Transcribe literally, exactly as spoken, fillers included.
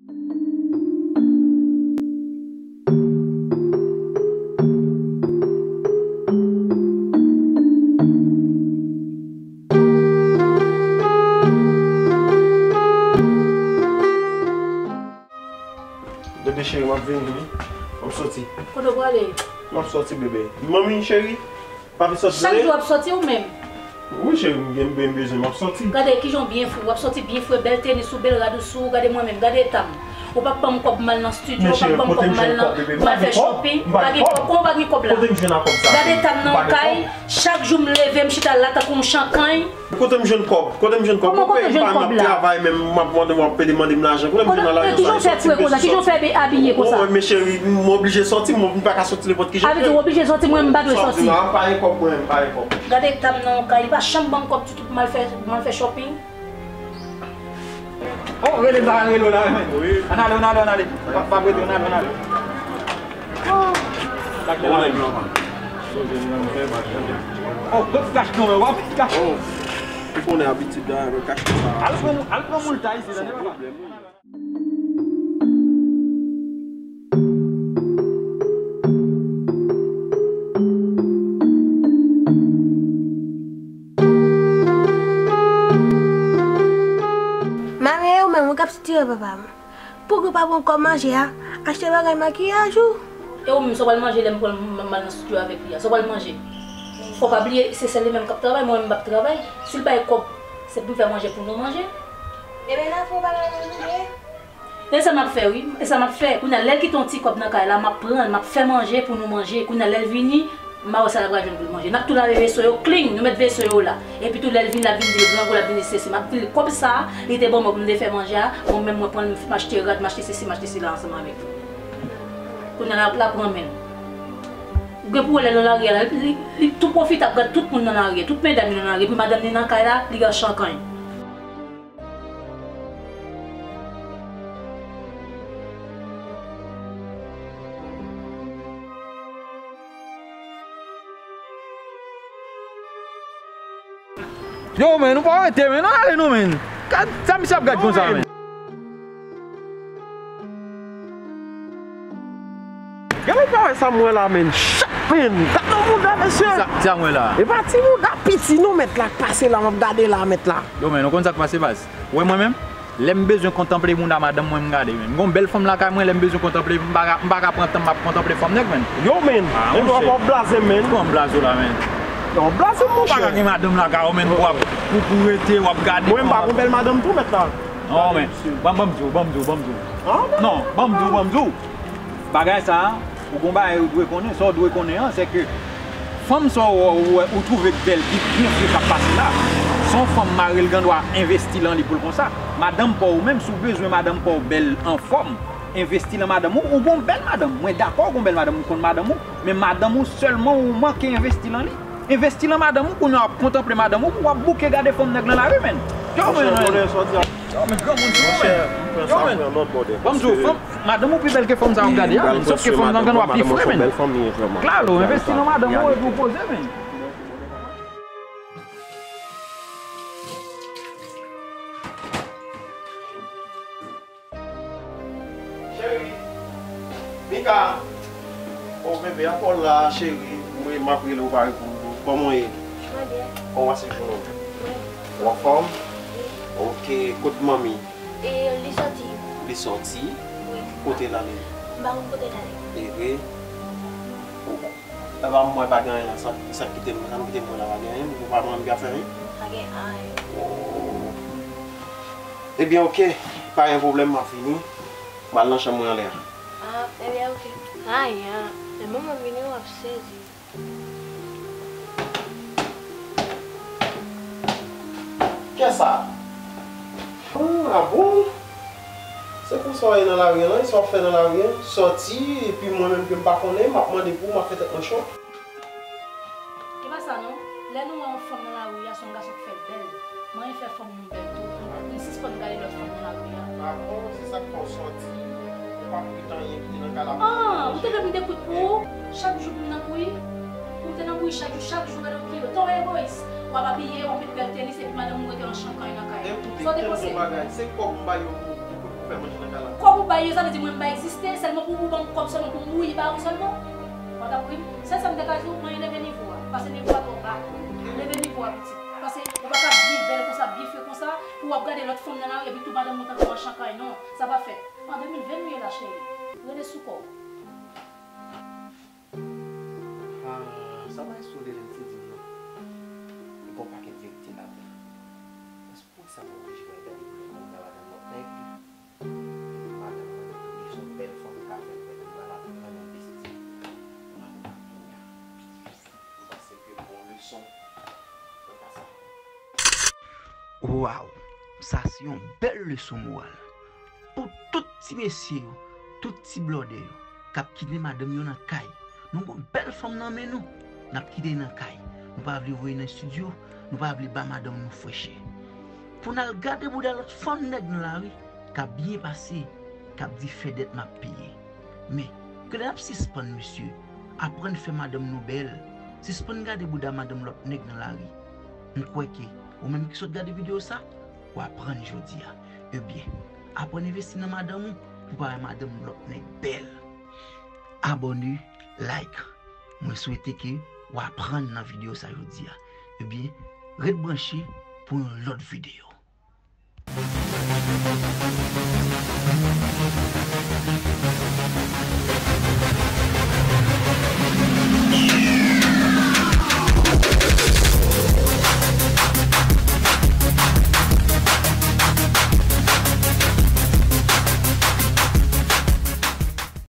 Bebe cheri, m ap vini wi. M ap soti. Kote w prale? M ap soti, bebe. Manmi cheri, papi soti. Chak jou w ap soti ou menm? Wi cheri, m gen, m gen bezwen, m ap soti. Gade kijan w byen fre, w ap soti byen fre, bèl tenis ou, bèl rad ou sou ou, gade mwen menm, gade eta m. Ou p ap ban m kòb m al nan studio, ou p ap ban m kòb m al nan, m al fè shopping, m pa gen kòb, kòman w pa gen kòb la? Kote m jwenn ak kòb sa? Gade eta m nan yon kay, chak jou m leve, m chita la tankou yon chankanny. Kote m jwenn kòb? Kote m jwenn kòb? Kòman kote w jwenn kòb la? M ap travay menm, m ap mande, w ap pede mande m lajan. Kote m jwenn lajan? Kijan w fè fre konsa? Kijan w fè abiye konsa? Bon, men cheri, m oblije sòti, m, m pa ka soti nenpòt kijan. Sa vle di w oblije sòti, mwen m pa dwe sòti. M pa gen kòb mwen, m pa gen kòb. Gade eta m nan yon kay, li pa janm ban m kòb ditou pou m al fè, m al fè shopping. Oh, rele m, sa rele w la, men. Ann ale, ann ale, ann ale. Pa, pa prete, ann ale, ann ale. Oh, kot kach nou, men, w ap kach. Oh, ou konnen abitid la, men kach sa. Al pran, al pran moul ta isi, tande, papa. Manmi, e ou menm, ou k ap sitire papa m? Poukisa w pa pran kòb manje a, achte bagay makiyaj ou? E ou menm, sa w pral manje lè m pran l, m, m al nan estidyo avèk li a? Sa w pral manje? Fò w pa bliye, se sèl li menm k ap travay, mwen menm m p ap travay. Si l bay kòb, se pou l fè manje pou nou manje. Ebyen, n a fè yon bagay nan nou de. E sa m ap fè, wi. E sa m ap fè. Kounye a, lè l kite yon ti kòb nan kay la, m ap pran l, m ap fè manje pou nou manje. Kounye a, lè l vini, m a wè sa l ap pral jwenn pou l manje. N ap tou lave veso yo clean, nou met veso yo la. Epi tou, lè l vini, l ap vin di l grangou, l ap vin di sesi. M ap di l kòb sa a, li te ban mwen pou m te fè manje a. Mwen menm, mwen pran l, m achte rad, m achte sesi, m achte sela ansanm avèk li. Kounye a, l ap, l ap renmen l. Ou gen pou wè lè l nan lari a la, li, li tou pwofitab, gad tout moun nan lari a, tout medam yo nan lari a, epi madanm li nan kay la, li gen chankanny. Yo, men, nou pa rete, men, nou ale, non, men. Gad sa misye ap gad konsa, men. Gade pa wè sa m wè la, men. Chak, men. Gad nan mouda, mesye. Sa, sa m wè la. E pa ti mouda piti, non, mèt la k pase la, m ap gade la, mèt la. Yo, men, nou konn sa k pase, baz. Ou wè mwen menm? Lè m bezwen kontanple moun a madanm mwen, m gade, men. M gon bèl fanm lakay mwen, lè m bezwen kontanple, m pa ka, m pa ka pran tan m ap kontanple fanm nèg, men. Yo, men. Ah, men w ap blaze m, men. Kòman m blaze w la, men? Yo, w ap blaze m, monchè. Ou pa ka gen madanm lakay ou, men, pou w ap, pou, pou rete, w ap gade. Mwen, m pa gon bèl madanm tou, mèt la. Non, men. Ban, ban m di w, ban m di w, ban m di w. Ah, men. Non, ban m di w, ban m di w. Bagay sa a, ou gon bagay ou dwe konnen, sa w dwe konnen an, se ke fanm sa w, ou, ou, ou twouve k bèl, ki byen fre k ap pase la, se yon fanm mari l gen dwa envesti lan li pou l konsa. Madanm pa w menm, si w bezwen madanm pa w bèl, anfòm, envesti lan madanm ou, ou gon bèl madanm. Mwen dakò, ou gon bèl madanm, m konn madanm ou, men madanm ou sèlman ou manke envesti lan li. Envesti lan madanm ou, kounye a w ap kontanple madanm ou, w ap bouke gade fanm nèg lan lari, men. Yo, men, men. Yo, men, granmoun, di w, men. Yo, men. Ban m di w, fanm, madanm ou pi bèl ke fanm sa w ap gade a, men. Sòf ke fanm nan gen dwa pi fre, men. Klalo, envesti nan madanm ou epi w poze, men. Cheri. Mika. Oh, bebe, apa w la, cheri? Mwen, m ap rele w pa reponn. Kòman w ye? Mwen byen. Kòman w pase jounen w? Mwen. Ou anfòm? Wi. Ok, kote manmi? E, li sòti. Li sòti? Wi. Kote l ale? M pa konn kote l ale. E vre? Ou, e pa mwen pa gen anyen la, sa, sa k kite m, sa m kite m wè la pa gen anyen, ou pa manmi ap fè anyen? Pa gen anyen. Oh. Ebyen, ok, pa gen pwoblèm, m ap vini. M al nan chanm mwen anlè a. Ah, ebyen, ok. Ay, ah, lè manman vini, w ap sezi. Kiyès sa? Ah, ah bon? Se konsa w ye nan lari a, non? E sa w ap fè nan lari a? Sòti, epi mwen menm ke m pa konnen, m ap mande pou ou, m ap fè tèt mwen cho. E pa sa non, lè nou wè yon fanm nan lari a, se yon gason k fè l bèl. Mwen, anyen fè fanm nou bèl tou. Nou sispann gade lòt fanm nan lari a. Ah bon, se sa k fè w sòti, ou pa kwit anyen ki nan kay la. Ah, ou te vle m te kwit pou ou? Chak jou m nan bri. Ou te nan bri chak jou, chak jou, gade w ki yo. Tò egoyis. W ap abiye, w ap met bèl tenis, epi madanm ou rete nan chanpay nan kay la. Sa w te panse? Se kòb m ba yo pou, pou, pou fè manje nan kay la. Kòb ou Yo sa vle di mwen m pa egziste, sèlman pou ou ban m kòb sèlman pou m bouyi ba ou sèlman. Ou pa t ap ri m? Sèl sa m te ka di w, mwen leve nivo a. Pase nivo a twò ba. Leve nivo a pitit. Pase ou pa ka byen bèl konsa, byen fre konsa, pou w ap gade lòt fanm nan lari epi tou madanm ou tankou an chankay non. Sa pa fèt. An de mil ven nou ye la cheri. Rele sou kò w. Ah, sa pa sou Lelèn te di m non. Li gen yon pakèt verite ladan. Èske pou sa mwen oblije pral gade pou mwen nan madanm lòt nèg? Madanm mwen, li se yon bèl fanm, li ka fè bèl, li pral aprann yon besti. Mwen pa kounye a. Mwen panse ke bon leson, mwen pa sa. Waw! Sa se yon bèl leson moral pou tout ti mesye yo, tout ti blòdè yo k ap kite madanm yo nan kay. Nou gon bèl fanm nan men nou, n ap kite l nan kay. Nou pa vle voye nan estidyo, nou pa vle ba madanm nou frechè. Pou n al gade bouda lòt fanm nèg nan lari k ap byen pase, k ap di fè dèt m ap peye. Men, kilè n ap sispann mesye, aprann fè madanm nou bèl, sispann gade bouda madanm lòt nèg nan lari. M kwè ke ou menm ki sot gade videyo sa, w aprann jodi a. Ebyen, aprann envesti nan madanm ou pou pa wè madanm lòt nèg bèl. Abòne, like. Mwen swete ke w aprann nan videyo sa jodi a. Ebyen, ret branche pou yon lòt videyo.